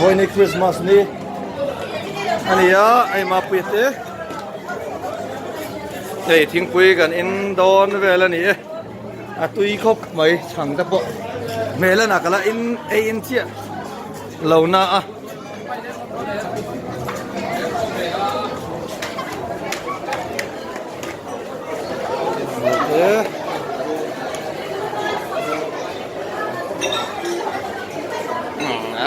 Vawiini Christmas ni a ni a, hei Mapuia te hei thingpui kan in dawn vel a ni e, a tui khawp mai chhang te pawh hmel a nak a la in ei in chiah lo na a.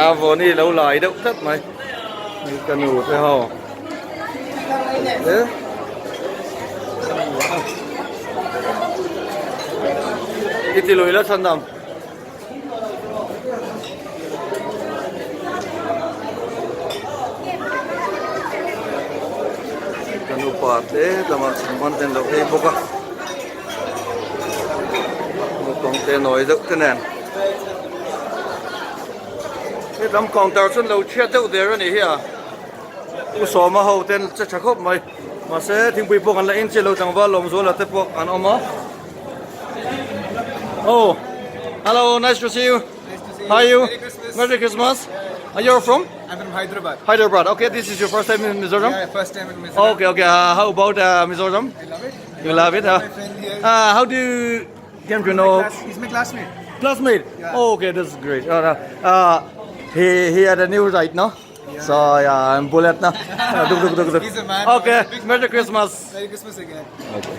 A vawni lo lai deuh tlat mai ni ka nu te ho i ti lui la chhan dam Ka nupa te lamah chhungban ten lo ei bawk a naupang te nawi deuh te nen helam counter chuan lo chhiat deuh der a nih hi a u sawma ho ten che tha khawp mai mahse thingpui pawh kan la en chiah lo tlangval lawmzuala te pawh an awm a. Oh, hello, nice to see you. Nice to see you. How are you? Merry Christmas. Merry Christmas. Are you from? I'm from Hyderabad. Hyderabad. Okay, this is your first time in Mizoram? Yeah, first time in Mizoram. Okay, okay. Uh, how about uh, Mizoram? I love it. I You love it, huh? My friend here. Uh, how do you came to know? Class, he's my classmate. Classmate. Yeah. Oh, okay, this is great. Uh, uh, he he had a new right now. So yeah, I'm bullet now. Uh, duk, duk, duk, duk. He's a man. Okay, Merry Christmas. Merry Christmas again. Okay.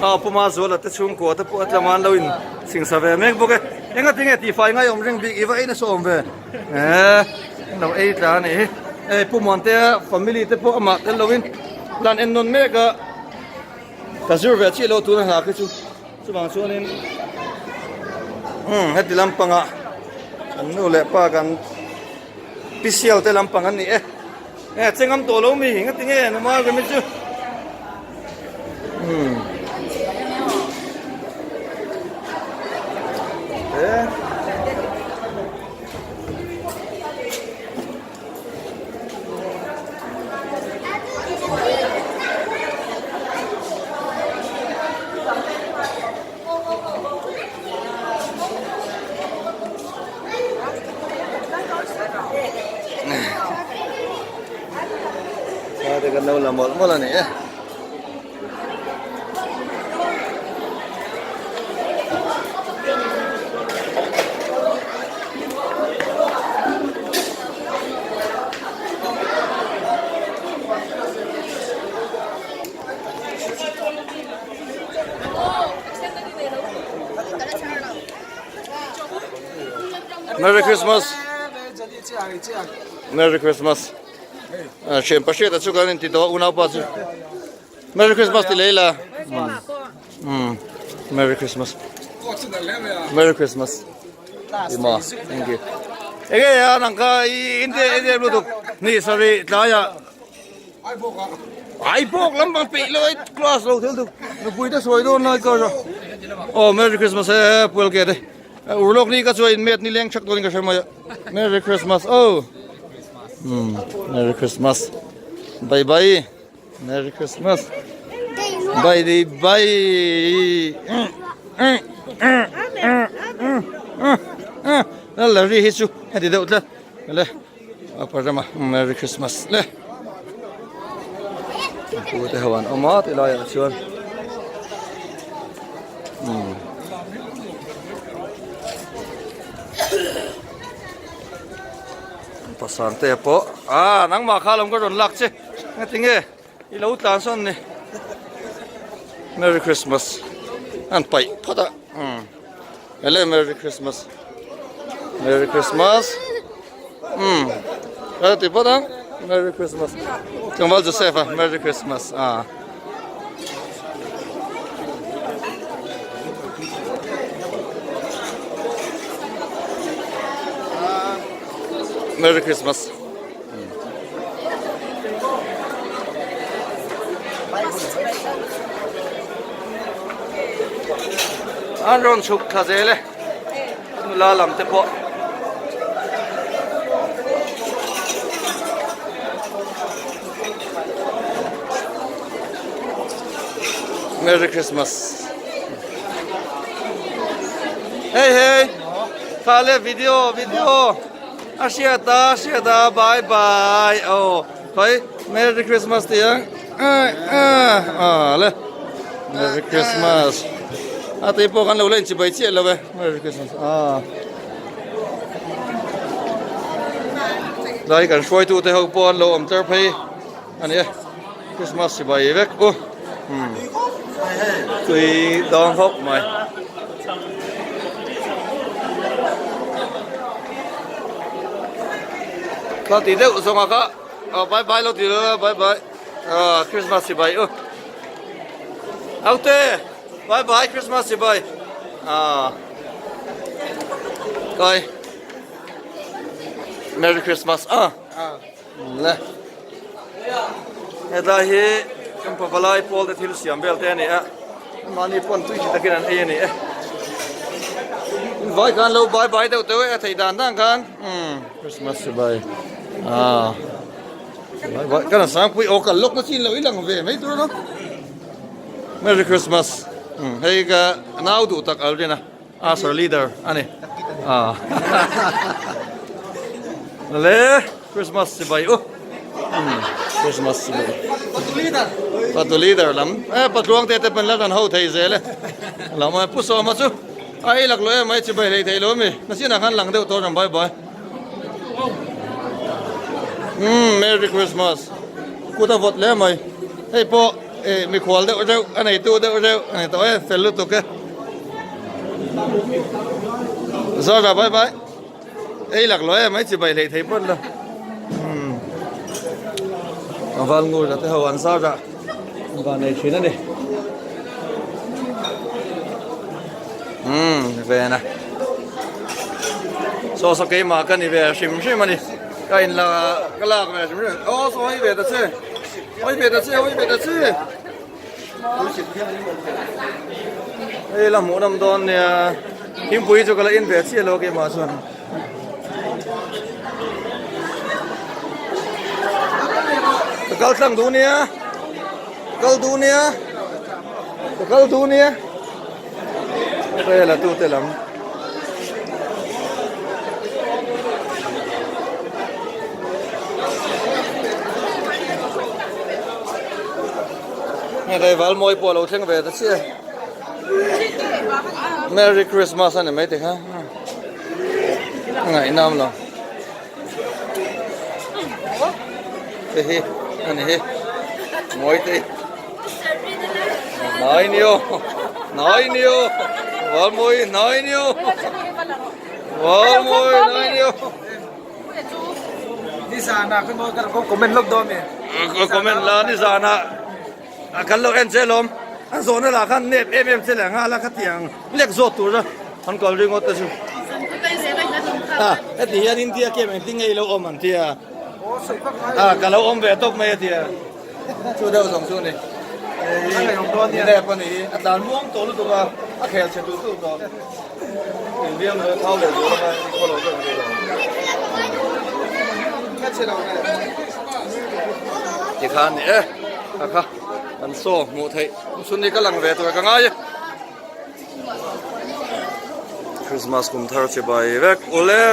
A puma zuala te chhungkua te pawh a tlaman lo in singsa ve mek bawk e. Enga tinge tih fai ngai awm reng bik i va ei nasa awm ve. Eh, lo ei tla a nih hi. Hei Pu Muantea family te pawh amah tel lo in lan en nawn mek a. Ka zir ve chiah lo tuna hna khi chu. Chuvang chuanin umm heti lampangah kan nu leh pa kan pisial te lampang an ni e. E chengam tawh lo mi nga tinge na mar remi chu. Umm. E. Te kan lo la mawlh mawlh a ni e. Merry Christmas. Merry Christmas. Thian pahriat a chu kan inti tawh a unaupa chu. Merry Christmas ti lei la. Hmm. Merry Christmas. Merry Christmas. Ima, thank you. Ege ya nang ka inte ente lutuk. Ni sorry tlaya. Ai bok lam bang pe lo class lo thil tu. Nu pui ta soi don lai ka. Oh Merry Christmas e puel ke de. Urlok ni ka chuai in met ni leng chak don ka shema. Merry Christmas oh. Hmm. Merry Christmas. Bye bye. Merry Christmas. Bye di bye. La ri hi chu heti deuh tlat. Le a rama Merry Christmas le. Pu te ho an awm a ti laiah chuan. Hmm. Pasang te pawh ah nangmah kha lawm ka rawn lak che. Nga tinge i lo tlan sawn ni Merry Christmas an paih phawt a umm hele Merry Christmas Merry Christmas umm ka ti phawt ang Merry Christmas tlangval Joseph a Merry Christmas ah Merry Christmas An rawn chhuk thla zel e nula lam te pawh Merry Christmas Hey hey Thale video video. A hriat a hriat a bye bye aw khawi Merry Christmas tih ang ah le Merry Christmas a tei pawh kan lo la inchibai chiah lo e Merry Christmas ah lai kan hruaitu te ho pawh an lo awm tlar phei a ni e Christmas chibai vek u tui dawng khawp mai. Ka ti deuh zawng a ka aw bye bye lo ti lo a bye bye ah Christmas chibai u Aute bye bye Christmas chibai ah kai Merry Christmas ah le hetlai hi kan pavalai pawl te thil siam vel te a ni a mahni pawn tui chi takin an ei a ni e vai khan lo bye bye deuh teuh e a theih dan dan khan umm Christmas chibai ah bye bye kan sangpui aw kal lawk na chin lo i lang ve mai tur a Merry Christmas umm hei ka nau duh tak Alvin a. Usher leader a ni. Ah. Le Christmas chibai u. Hmm, Christmas chibai. Patu leader. Patu leader lam. Eh patluang te te pen la kan ho thei zel e. Lam mai pu sawma chu. Ai lak lo e mai chibai hlei thei lo mi. Na sin ah khan lang deuh tawh ram bye bye. Hmm, Merry Christmas. Kuta vawt le mai. Hei pawh eh mikhual deuh reuh a neitu deuh reuh a ni tawh e fel lutuk e. Zara bye bye. Ei lak lo e mai chi bai hlei thei pawn lo. Hmm. Val ngur te ho an zara. Van nei thin ani. Hmm, ve na. So so keimah ka ni ve hrim hrim ani. Ka in la ka lak ve hrim hrim. Oh so hei ve ta che. Hei ve ta che, hei ve ta che. Hei la hmuh nawm dawn nia. Thingpui chu ka la in ve chiah lo keimah chuan. Ka kal tlang duh nia. Ka kal duh nia. Ka kal duh nia. Hei la tu te lam. Hei rei val mawi pawh a lo thleng ve ta chiah. Merry Christmas a ni mai tikha. A ngaihnam lo. Hei hi a ni hi. Mawi te. Nai ni aw. Nai ni aw. Val mawi nai ni aw. Val mawi nai ni aw. Nizana kan comment lawk dawn mi. Comment la nizana kan lo en che lawm. An zawhna lah khan nep em em che leh nghal a khatiang lek zawt tur a an kal ringawt te chu. A heti hian India camp engtin nge i lo awm an tia. A ka lo awm ve tawp mai a tia. Chu deuh zawng chu a ni. Nep a ni hi a tlan muang tawh lutuk a a khel chhe duh duh tawh. Inbiang leh thau leh tur anga i follow deuh duh lo. Tikhan ni e kha kha kan saw hmuh theih chhun hi ka lang ve tur ka ngai e. Christmas kum thar chibai vek ule.